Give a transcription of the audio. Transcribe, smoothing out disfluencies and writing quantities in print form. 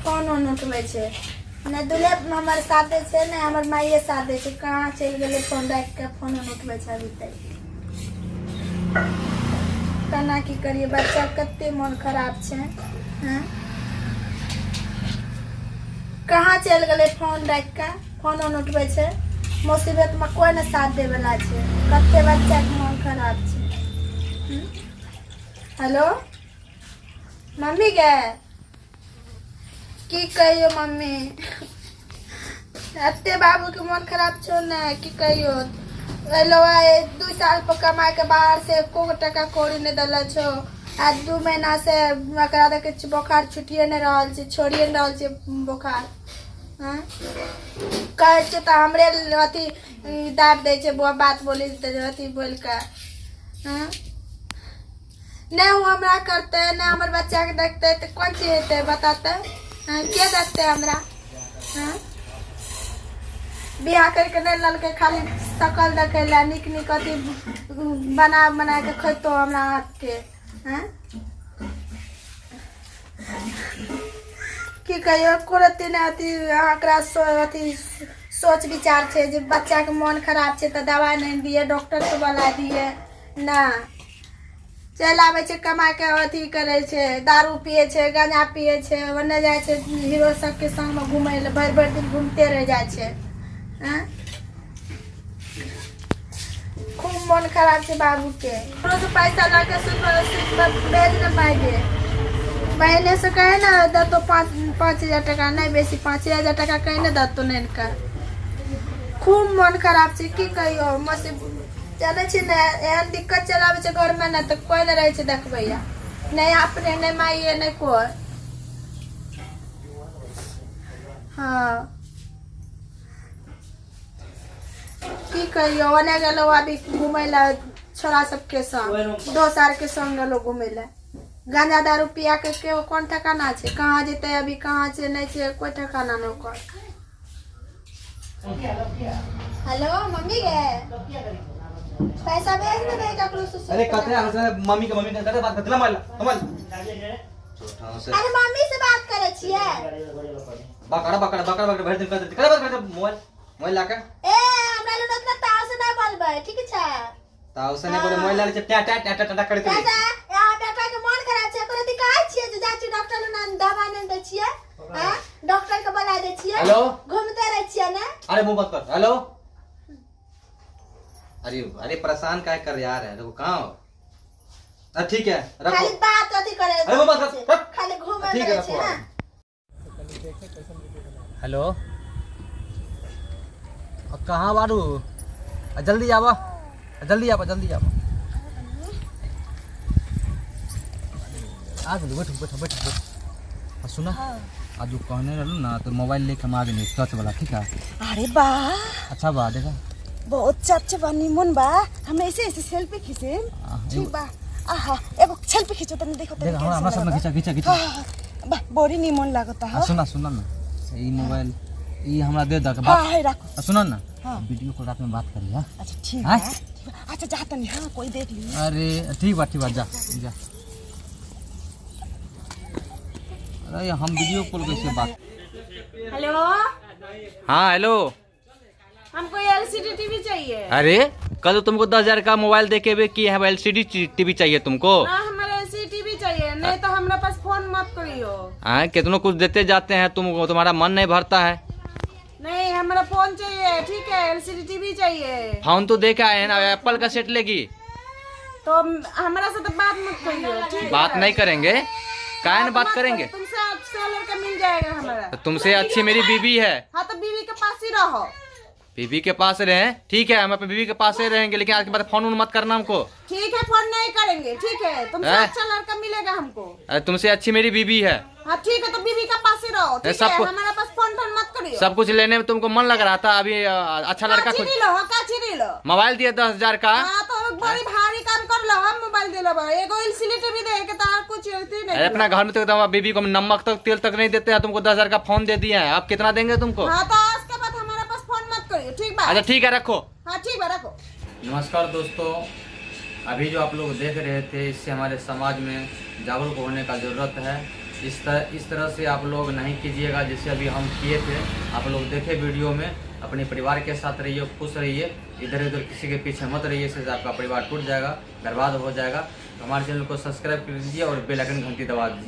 Phone उन उठबै छै नहि। दुल्हे हमर साथ दै छै, नहि हमर माइए साथ दै छै। कहाँ चलि गेलै फोन राखि कऽ? फोन उन उठबै छै अभी तक। केना की करियै? बच्चा कते मोन खराब छै। हँ, कहाँ चलि गेलै फोन राखि कऽ? फोन उन उठबै छै। मुसीबतमे कोइ नहि साथ दैवला छै। कते बच्चाके मोन खराब छै। हेलो मम्मी गे, की कहियो मम्मी, एते बाबूके मोन खराब छौ ने, की कहियो। एलो आइ 2 साल पर कमाके बाहर से, एको गो टका कौड़ी नहि देले छौ। आ 2 महीना से एकरा देखै छी, बोखार छुटिए नहि रहल छै, छोड़िए नहि रहल छै बोखार। हँ, कहै छियै तऽ हमरे अथी दाबि दै छै। बौआ बात बोली अथी बोलि कऽ। हँ, नहि ओ हमरा करतै, नहि हमर बच्चाके देखतै तऽ कोन चीज हेतै, बतातै? हँ, के देखतै हमरा? हँ, बियाह करिके नहि लेलकै खाली शकल देखै लए। नीक नीक अथी बना बना कऽ खैतो हमरा हाथके। हँ, की कहियो, एको रत्ती नहि अथी एकरा अथी सोच विचार छै जे बच्चाके मोन खराब छै तऽ दबाइ नहि दियै, डॉक्टरके बोला दियै। ना, चलि आबै छै कमा के, अथी करै छै, दारू पियै छै, गाँजा पियै छै, ओन्ने जाइ छै हीरो सबके संगमे घुमै लए, भरि भरि दिन घूमते रहि जाइ छै। आँय, खूब मोन खराब छै बाबूके। रोज पैसा लऽ के सुबह सुबह भेज ने पाइ, बहिने से कहे ने दतो 5-5 हजार टका, नहि बेसी, 5 हजार टका कहे ने दतो ने। खूब मोन खराब छै, की कहियो मसी। जानै छी ने, एहन दिक्कत चलाबै छै घरमे ने तऽ कोइ नहि रहै छै देखबैया, नहि अपने, नहि माइए, नहि कोइ। हँ, की कहियो, ओने गेलो अभी घूमै लए छोरा सबके संग, दोस्त आरके संग गेलो घूमै लए गांजा दारू पिया के। केओ कोन ठिकाना छै, कहाँ जेतै अभी, कहाँ छै, नहि छै, कोइ ठिकाना नहि ओकर। हेलो मम्मी गे, पैसा भेज ने दे ककरो से। अरे कते अहाँ से मम्मी के, मम्मी के कते बात करते मोबाइल मोबाइल। अरे मम्मी से बात करे छियै। बकड़ा बकड़ा बकड़ा बकड़ा भरि दिन करते, कते बात करते मोबाइल मोबाइल लाके। ए, हमरा लग उतना ताव से ना बोलबै, ठीक छै? ताव से नहीं बोले, मोबाइल लाले छै, टा टा टा टा टा करते। चाचा, यहाँ बेटा के मन खराब छै, ओकरा दिखाई छियै जे जाइ छी डॉक्टर लग, दवा नहि दै छियै? हां, डॉक्टर के बोला दै छियै? हेलो। घूमते रहै छियै ने। अरे मुंह बंद कर। हेलो, अरे अरे, परेशान काहे कर यार है? देखो, कहाँ हो? हाँ, ठीक है, रखो। खाली बात अथी करे। अरे मुंह बंद कर, रख। खाली घूमे ठीक है, रहै छै। रखो। ना। हेलो, अब कहाँ बारू? जल्दी आवा, जल्दी आवा, जल्दी आवा। आ गेलू, बैठू बैठू बैठू बैठू। आ सुना, आज जो कहने रहलू ना तो मोबाइल लेके हम आ गेली, टच वाला, ठीक है? अरे बा! अच्छा बा, देखा। बहुत चर्च बा, निमन बा। हम ऐसे ऐसे सेल्फी खींचे। ठीक बा। आहा, एगो सेल्फी खींचो तनी, देखो तनी। देख, हमरा हमरा सब में खींचा खींचा खींचा। हाँ, बा, बड़ी निमन लागता। आ हो। सुना, सुना ना, ई मोबाइल ई हमरा दे दक। हाँ। बात है, रखो। आ सुना ना। हाँ। वीडियो कॉल रात में बात करी। हाँ। अच्छा, ठीक हाँ? बा, ठीक बा। अच्छा, जा तनी। हाँ, कोई देख ली। अरे ठीक बा, ठीक बा, जा जा। अरे हम वीडियो कॉल कैसे बात हेलो। हाँ, हेलो। हमको एलसीडी टीवी चाहिए। अरे कल तो तुमको 10,000 का मोबाइल दे के भी किए हैं, एलसीडी टीवी चाहिए तुमको? ना, हमारा एलसीडी टीवी चाहिए, नहीं तो हमारे पास फोन मत करियो। हाँ, कितनों कुछ देते जाते हैं तुमको, तुम्हारा मन नहीं भरता है। नहीं, हमारा फोन चाहिए, ठीक है? एलसीडी टीवी चाहिए। फोन तो दे के आए हैं ना, एप्पल का सेट लेगी। तो हमारा से तो बात मत करियो, ठीक है? बात नहीं करेंगे? काहे ना बात मत करेंगे? करियो, तुमसे अच्छा लड़का मिल जाएगा हमारा। तो तुमसे अच्छी मेरी बीवी है। हाँ, तो बीवी के पास ही रहो। बीवी के पास रहे, ठीक है, हम अपने बीवी के पास ही रहेंगे, लेकिन आज के बाद फोन उन मत करना हमको। ठीक है, फोन नहीं करेंगे, ठीक है? तुमसे हैं? अच्छा लड़का मिलेगा हमको। अरे तुमसे अच्छी मेरी बीवी है। हाँ, ठीक है, तो बीवी के पास ही रहो, ठीक है? हमारा पास फोन फोन मत करियो। सब कुछ लेने में तुमको मन लग रहा था, अभी अच्छा लड़का का खुद लो, हाँ, का चिरी लो। मोबाइल दिए 10,000 का। हाँ, तो बड़ी भारी काम कर लो, हम मोबाइल दे लो, एगो एलसीडी टीवी दे के तार कुछ होती नहीं। अरे अपना घर में तो एकदम बीवी को हम नमक तक तेल तक नहीं देते हैं, तुमको 10,000 का फोन दे दिए हैं, आप कितना देंगे तुमको? हाँ, तो आज के बाद हमारे पास फोन मत करियो, ठीक बा? अच्छा, ठीक है, रखो। हाँ, ठीक बा, रखो। नमस्कार दोस्तों, अभी जो आप लोग देख रहे थे, इससे हमारे समाज में जागरूक होने का ज़रूरत है। इस तरह से आप लोग नहीं कीजिएगा जैसे अभी हम किए थे। आप लोग देखे वीडियो में, अपने परिवार के साथ रहिए, खुश रहिए, इधर उधर किसी के पीछे मत रहिए, इससे आपका परिवार टूट जाएगा, बर्बाद हो जाएगा। तो हमारे चैनल को सब्सक्राइब कर दीजिए और बेल आइकन घंटी दबा दीजिए।